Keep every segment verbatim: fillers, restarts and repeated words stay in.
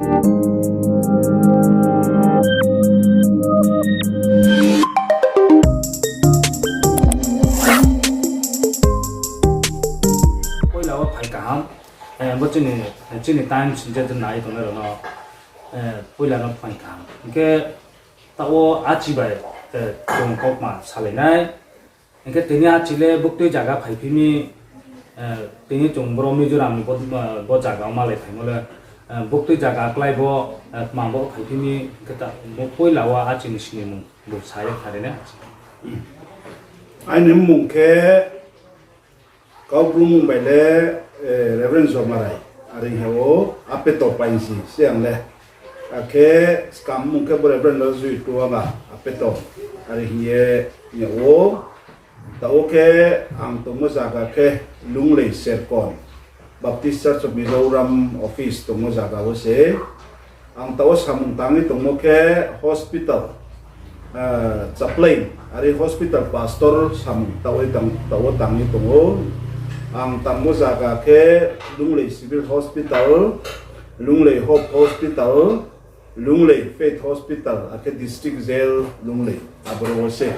Poila wo phai kaham, eh, bo chini, chini Times je nai tongnai rao no, eh, poila no phai kaham. Hing khe taoh wo achi bai, eh, chung kaukma salai nai. Hing khe tini achi le buktui zaga phaiphi mi, eh, tini chung boro Mizoram ni bo, eh, bo zaga wo malai phaimo le, eh, buktui zaga klái bo, eh, tma bo phaiphi mi, hing khe ta, bo poila wo achi ni sinimung bo sa ye khnari nai. Aini mmung khe Kaubru mmung bai le, eh, Reverend Jomarai, are hing ye ou, Apeto Painsi se ang le. Akhe skam mmung khe bo Reverend Rajui Tuanga, Apeto, are hing ye, hing ye ou. Taoh wo khe ang tongmo zaga khe Lunglei Serkon, Baptist Church of Mizoram office tongmo zaga wo se. Ang taoh wo samung tang ye tongmo khe hospital, ah, chaplain, are hospital pastor samung taoh wo tang, taoh wo tang ye tong ou. Ang tangmo zaga khe Lunglei Civil Hospital, Lunglei Hope Hospital, Lunglei Faith Hospital, akhe District Jail Lunglei, aboro wo se.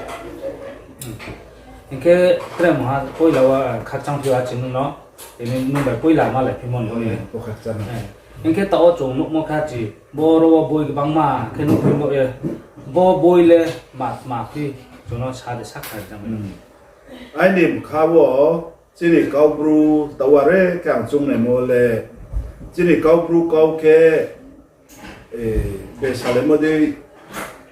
Hing khe tre mungha poila wo, ah, khakchang phi ou achi nung no, tini nung bai poila malai phimo ni. Bo khakchang. Eh, hing khe taoh wo chung nuhmo khe achi, boro wo boi gbangma khe nuhphimo ye, bo boi le ma, ma phi, chung no sa de sa khnari tang. Hmm. Aini bkha wo, chini Kaubru taoh wo are khe ang choungnaimo le, chini Kaubru kau khe, eh, besalaimo dei,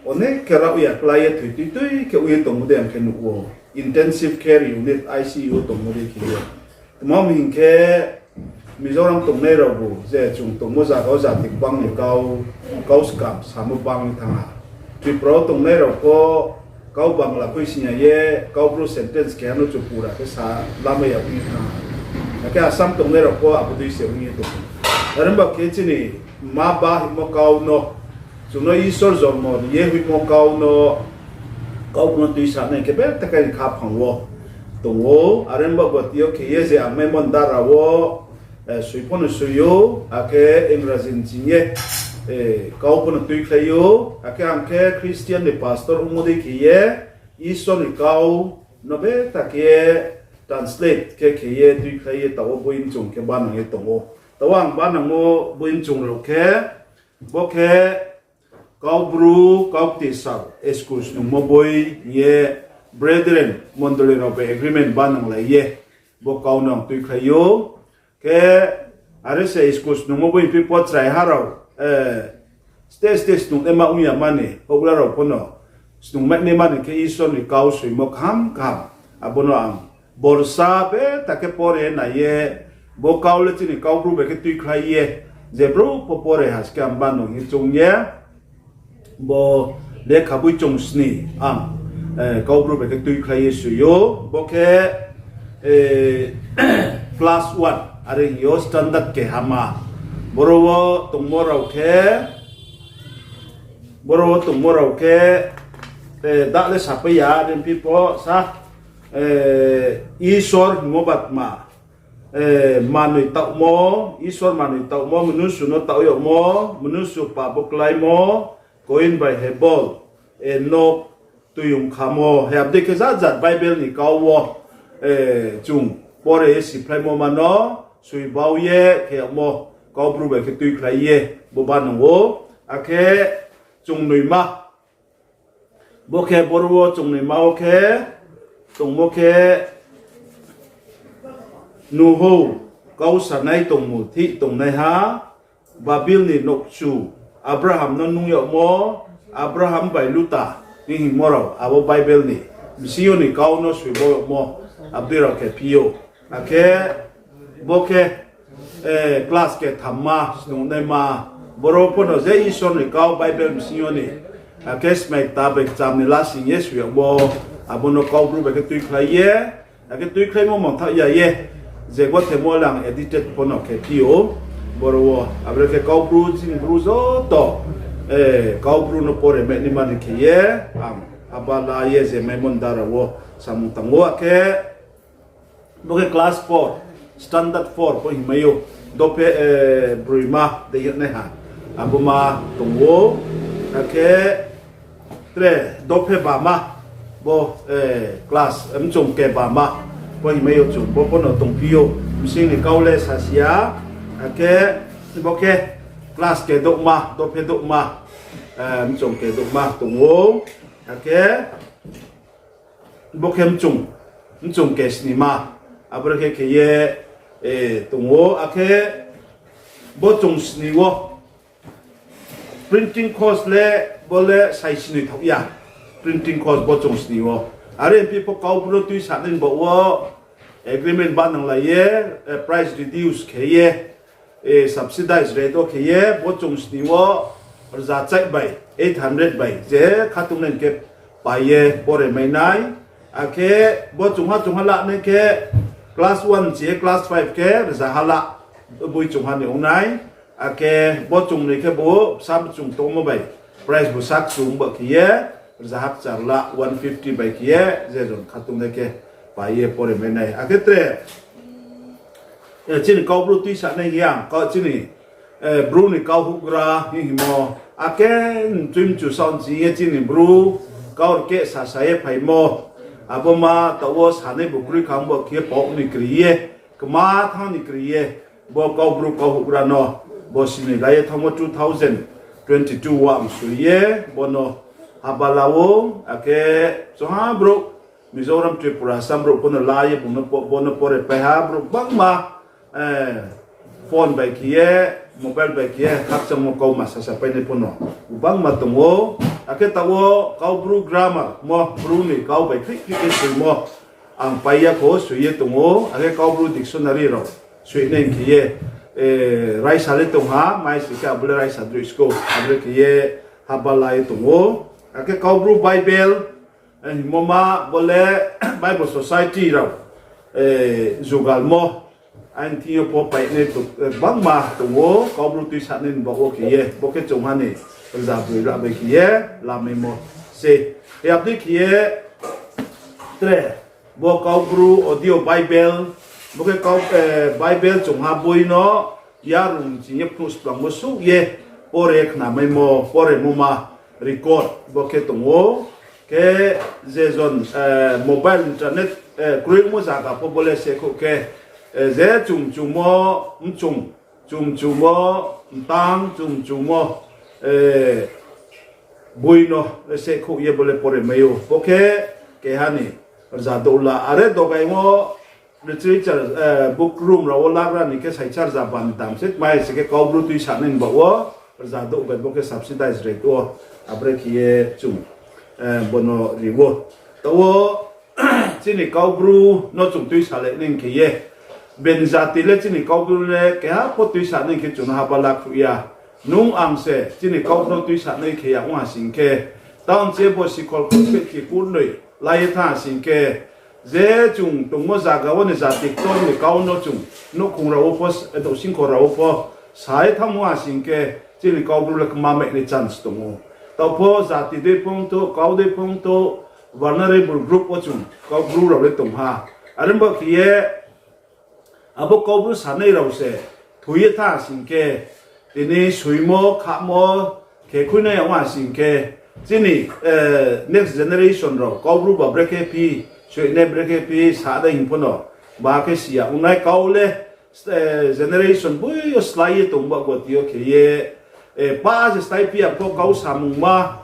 onek khe rao ya klái ye thoi tui tui khe ong ye tongmo dei ang khe nuh ou. Intensive Care Unit, I C U tongmo dei khe ye. Tma hing khe, Mizoram tongnai raobu, je chung tongmo zaga wo jati gbang ni kau, kau skam samo bang ye thanng ha. Tripura wo tongnai rao pho, kau Bangla khui sing ya ye, Kaubru sentence keha no chung pura khe sa lamai ya ong ye thanng ha. Akhe Assam tongnai rao pho abo dei se ong ye tong ou. Are himba khe chini ma ba hingmo kau no, chung no Isor jormo ri ye hoihmo kau no, kau no tuisanai khe be takai ni khaphang wo tong ou. Are himba goti yo khe ye je ang maimo ni dara wo, eh, soi pho no soi ou, akhe Ingraji ni ching ye, eh, kau pho no tuikhlai ou, akhe ang khe Christian ni pastor ongmo dei khe ye, Isor ni kau no be ta khe ye translate khe khe ye tuikhlai ye taoh wo boi mchung khe banang ye tong ou. Taoh wo ang banangmo boi mchung rao khe, bo khe Kaubru, Kaukti sal, school snungmo boi hing ye Brethren mondoli rao bai agreement bananglai ye, bo kau no ang tuikhlai ou. Khe are se school snungmo boi phi pho chraiha rao, eh, stage stage snungnaima ong ya mani, houhgra rao pho no snungmai naima ni khe Isor ni kau soimo kaham kaham. Abo no ang borsa be ta khe pore nai ye, bo kau le chini Kaubru bai khe tuikhlai ye, je brouh pho pore ha se khe ang bano hing choung ye, bo lekha boi chung sni ang, eh, Kaubru bai khe tuikhlai ye soi ou, bo khe, eh, class one, are hing yo standard kehama. Boro wo tongmo rao khe, boro wo tongmo rao khe, eh, da le sapai ya, are phi pho sa, eh, Isor hingmo batma, eh, manoi taohmo, Isor manoi taohmo, mnusu no taoh yagmo, mnusu pap bo kláimo, Koyin bai Hebol, Enok, tuiyong khamo, he abdei khe jat jat Bible ni kau wo, eh, chung pore ye siphlaimo ma no, soi bau ye khe yagmo, Kaubru bai khe tuikhlai ye, bo banang ou, akhe chung noima, bo khe boro wo chung noima wo khe, tongmo khe, Nuhou, kau sanai tongmulthih tongnaiha, Babil ni nouhkchu, Abraham no nung yagmo, Abraham bai Luta, hing hingmo rao, abo Bible ni bsing yo ni kau no soi bo yagmo, abdei rao khe phi ou. Akhe, bo khe, eh, class kethamma, snungnaima, boro pho no je Isor ni kau Bible bsing yo ni, akhe smai kta bai kcham ni lasing ye soi yagmo, abo no Kaubru bai khe tuikhlai ye, akhe tuikhlaimo mangthaoh ya ye, je gothemo le ang edited pho no khe phi ou, boro wo, abore khe Kaubru, chini Bru joto, eh, Kaubru no pore mai naima ni khe ye, ang haba la ye je maimo ni dara wo samung tang ou akhe, bo khe class four, standard four pho hingmai ou, dophe, eh, broima dei yag naiha. Abo ma tong ou, akhe tre dophe bama, bo, class, mchong ke bama, bo himai yo chung, bo pho no tongphi ou, bsing ni kau le sasi ya, akhe bo khe class ke douhma, dophe douhma, mchong ke douhma tong ou, akhe bo khe mchong, mchong ke snima, aboro khe khe ye, tong ou, akhe bo chung sni wo, printing cost le, bo le sai sinoi thaoh ya. Printing cost bo chung sni wo. Are himpi pho Kaubru no tuisanai ni baoh wo agreement bananglai ye, price reduce khe ye, subsidize rate wo khe ye, bo chung sni wo rza chaih bai, eight hundred bai, je khatungnai khe pai ye pore mai nai. Akhe bo chungha chungha la nai khe class one chi ye class five khe rza ha la boi chungha ni ong nai. Akhe bo chung ni khe bo bsa bchung tongmo bai, price bo sak chung ba khe ye, rza ha kchar la one fifty bai khe ye, je jon khatungnai khe pai ye pore mai nai. Akhe tre, chini Kaubru tuisanai hing ya, chini, Bru ni kau houhgra hing hingmo, akhe mchoi mchu sound chi ye chini Bru kau rkeh sasa ye phaimo, abo ma taoh wo sanai bo kroi kha ong ba khe ye pao ni kri ye, kma thanng ni kri ye, bo Kaubru kau houhgra no, bo sini la ye thanngmo two thousand twenty two wo ang soi ye, bo no haba la ou, akhe chungha brouh, Mizoram, Tripura, Assam brouh pho no la ye bung no, bo no pore pai ha, brouh gbangma, phone bai khe ye, mobile bai khe ye, khakchangmo kau ma sasa painai pho no gbangma tong ou. Akhe taoh wo Kaubru grammar mo, Bru ni kau bai khrih khrih khe soimo, ang pai ya kho, soi ye tong ou. Akhe Kaubru dictionary rao soinai khe ye, raisa le tong ha, mai sing khe abo le raisa droi skou, abo le khe ye haba la ye tong ou. Akhe Kaubru Bible, hingmo ma bo le Bible Society rao, jugalmo, aini thing yo pho painai, gbangma tong ou, Kaubru tuisanai ni baoh wo khe ye, bo khe chungha ni rza broi rza bai khe ye, lamaimo se. Yabdi khe ye, tre, bo Kaubru audio Bible, bo khe kau, Bible chungha boi no, yarung ching ye phnuh splangmo suh ye, pore khnamaimo, poremo ma record bo khe tong ou. Khe je jon, mobile internet, kroimo zaga pho bo le sehkhouh khe, je chung mchumo, mchung, chung mchumo, mtang, chung mchumo, boi no le sehkhouh ye bo le pore mai ou. Bo khe keha ni rza douh la. Are dogaimo literature, book room rao wo lagra ni khe saisa rza ban dam se, mai se khe Kaubru tuisanai ni baoh wo rza douh bai bo khe subsidize rate wo, abre khe ye chung, bo no ri ou. Taoh wo chini Kaubru no chung tuisalai nai khe ye, ben jati le chini Kaubru le keha pho tuisanai khe chung no haba la khruh ya. Nung ang se chini Kaubru no tuisanai khe ya ong ha sing khe, taoh chi ye bo sikhol khe kurnoi la ye thanng ha sing khe, je chung tongmo zaga wo ni jati ktor ni kau no chung nouhkhong rao wo pho, douhsingkho rao wo pho sa ye thanngmo ha sing khe, chini Kaubru le kma mai nai chance tong ou. Taoh pho jati dei phongthou, kau dei phongthou, vulnerable group wo chung Kaubru rao le tong ha. Are bo khe ye, abo Kaubru sanai rao se thoi ye thanng ha sing khe, tini soimo, khamo, khe khuinai ya ong ha sing khe, chini, next generation rao Kaubru ba brekhe phi, soinai brekhe phi, sa dei hing pho no, ba khe si ya ong nai kau le, generation boi yo slái ye tong ba goti yo khe ye, pa se slái phi ya pho kau samungma,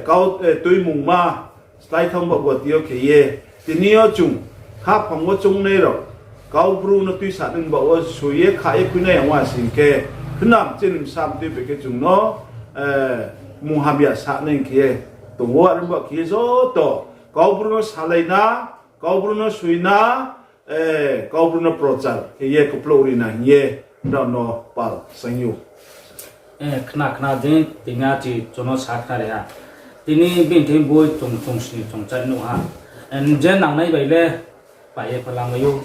kau, tuimungma, slái thanng ba goti yo khe ye. Tini yo chung, khaphang wo choungnai rao, Kaubru no tuisanai ni baoh wo soi ye kha ye khuinai ya ong ha sing khe, khnam chini bsa mtoi bai khe chung no, munghamya sanai khe ye tong ou. Are bo khe ye joto Kaubru no salai na, Kaubru no soi na, Kaubru no prochar khe ye kplouh ri na hing ye nrao no pal saing ou. Khna khna dei tini achi chung no sa khnari ha. Tini bini thing boi chung, chung sni chung chai nuh ha. Je nangnai bai le pai ye phalamai ou.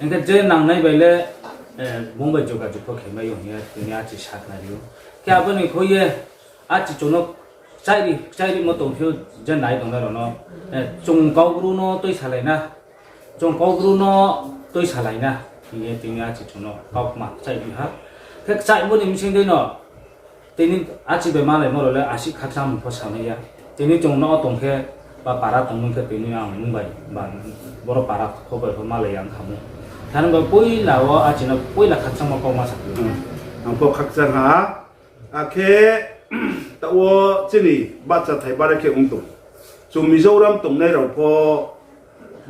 Hing khe je nangnai bai le, bung bai jogajog pho khe mai ou hing ye tini achi sa khnari ou. Khe abo ni khui ye achi chung no kchaih ri, kchaih rimo tongphi ou, je nai tongnai rao no. Chung Kaubru no tuisalai na. Chung Kaubru no tuisalai na hing ye tini achi chung no kaukma kchaih ri ha. Khe kchaihmo ni bsing dei no, Tini achi bai malaimo rao le asi khakchangmo pho samai ya. Tini chung no tong khe, ba para tongmo khe tini ang nung bai, ba boro para pho bai pho malai ya ong kha mo. Thani ba poila wo achi no poila khakchangmo kau ma sa. Ang pho khakchang ha. Akhe taoh wo chini bahcha thai bare khe ong tong. Chung Mizoram tongnai rao pho,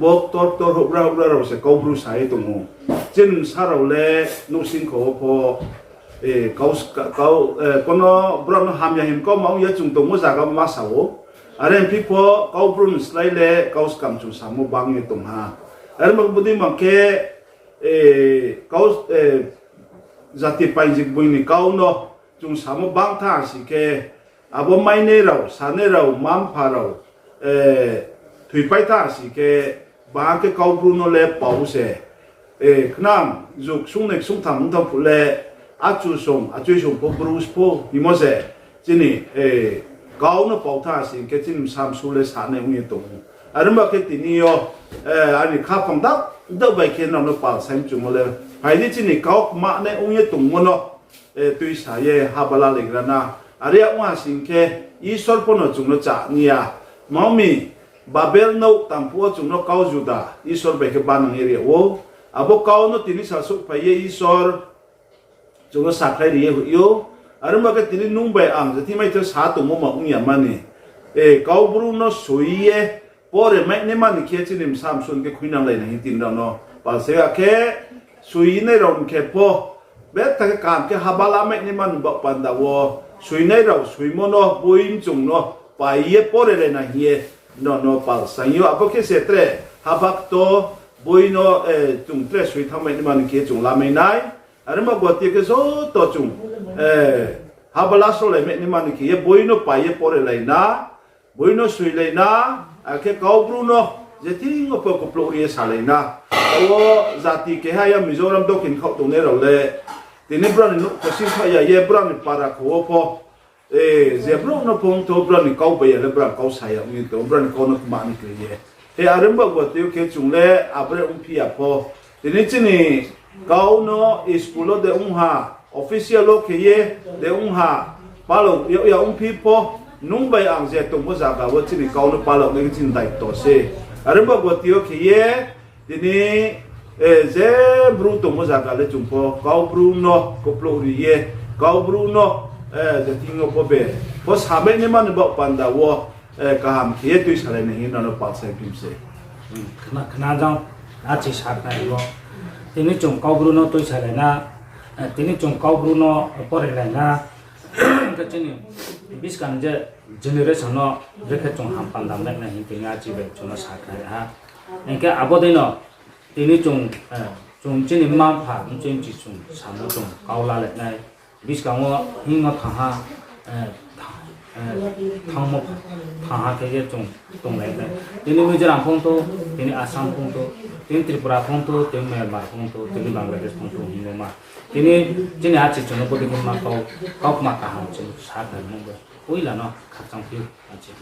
bo ktor ktor houhgra houhgra rao se Kaubru sa ye tong ou. Chini bsa rao le nouhsingkho wo pho, eh, kau, kau, eh, kono brao no hamya him kau ma ong ya chung tongmo zaga ma sa ou. Are phi pho Kaubru ni slái le kau skam chung samo bang ye tong ha. Are ma bodei mang khe, eh, kau, eh, jati painjik boi ni kau no chung samo bang tha si khe, abo mainai rao, sanai rao, mma-mpha rao, eh, thoipai tha si khe, baha khe Kaubru no le pau se, eh, khnang juk sungnai sungtham ong thanng phuh le, achu song, achui song pho Bru pho hingmo se, chini, eh, kau no pau tha si khe chini bsa msu le sanai ong ye tong ou. Are ma khe tini yo, eh, ani khaphang dak dak bai khe nrao no pal sai mchumo le, phai di chini kau kmanai ong ye tongmo no, eh, tuisa ye haba lalaigra na. Are ya ong ha sing khe Isor pho no chung no chá ni ya. Tma ong mi, Babel nouh tang phuh wo chung no kau juda Isor bai khe banang ye ri yag ou. Abo kau no tini sal souhphai ye Isor chung no sakhlai ri ye hoih ou. Are ma khe tini nung bai ang je thing mai tho sa tongmo ma ong ya mani. Eh, Kaubru no soi ye pore mai nai mani khe chini bsa msu khe khuinanglai nai hing tini rao no pal sai ya khe, soinai rao ni khe pho, betha khe kaham khe haba lamai nai mani baoh panda wo, soinai rao soimo no boi mchung no pai ye porelai na hing ye nrao no pal sai ou. Abo khe se tre haba kto boi no, eh, chung tre soi thanngmai nai mani khe chung lamai nai. Are ma goti khe joto chung, eh, haba lasrolai mai nai mani khe ye boi no pai ye porelai na, boi no soilai na, akhe Kaubru no je thing yo pho kuplouh ri ye salai na. Taoh wo jati keha ya Mizoram dokhin khaoh tongnai rao le, tini brao ni nouh khosing khaoh ya ye brao ni para kho wo pho, eh, je brouh no pho ong tho, brao ni kau bai ya le brao kau sa ya ong ye tong, brao ni kau no kma ni kri ye. He are ma goti khe chung le abre ongphi ya pho. Tini chini kau no school wo de ong ha, official wo khe ye de ong ha, palok yag ya ongphi pho, nung bai ang je tongmo zaga wo chini kau no paloknai khe chini daito se. Are ma goti khe ye, tini, eh, je Bru tongmo zaga le chung pho Kaubru no kuplouh ri ye, Kaubru no, eh, je thing yo pho be pho samai nai mani baoh panda wo, eh, kaham khe ye tuisalai nai hing ye nrao no pal sai phim se. Khna, khna jang, achi sakhnari wo. Tini chung Kaubru no tuisalai na, eh, tini chung Kaubru no porelai na, khe chini buskang je generation no je khe chung ham panda mai nai hing tini achi bai chung no sakhnari ha. Hing khe abo dei no tini chung, eh, chung chini mma-mpha, mchoi mchi chung samo chung kau lalai nai. Buskang wo hingmo thangha, eh, tha-, eh, thangmo pha-, thangha khe ye chung tonglai nai. Tini Mizoram phung tho, tini Assam phung tho, tini Tripura phung tho, tini Myanmar phung tho, tini Bangladesh phung tho hingmo ma. Tini chini achi chung no bodei khe ma kau, kau kma kaham chung sakhnari nung bo. Poila no khakchang phi ou, achi.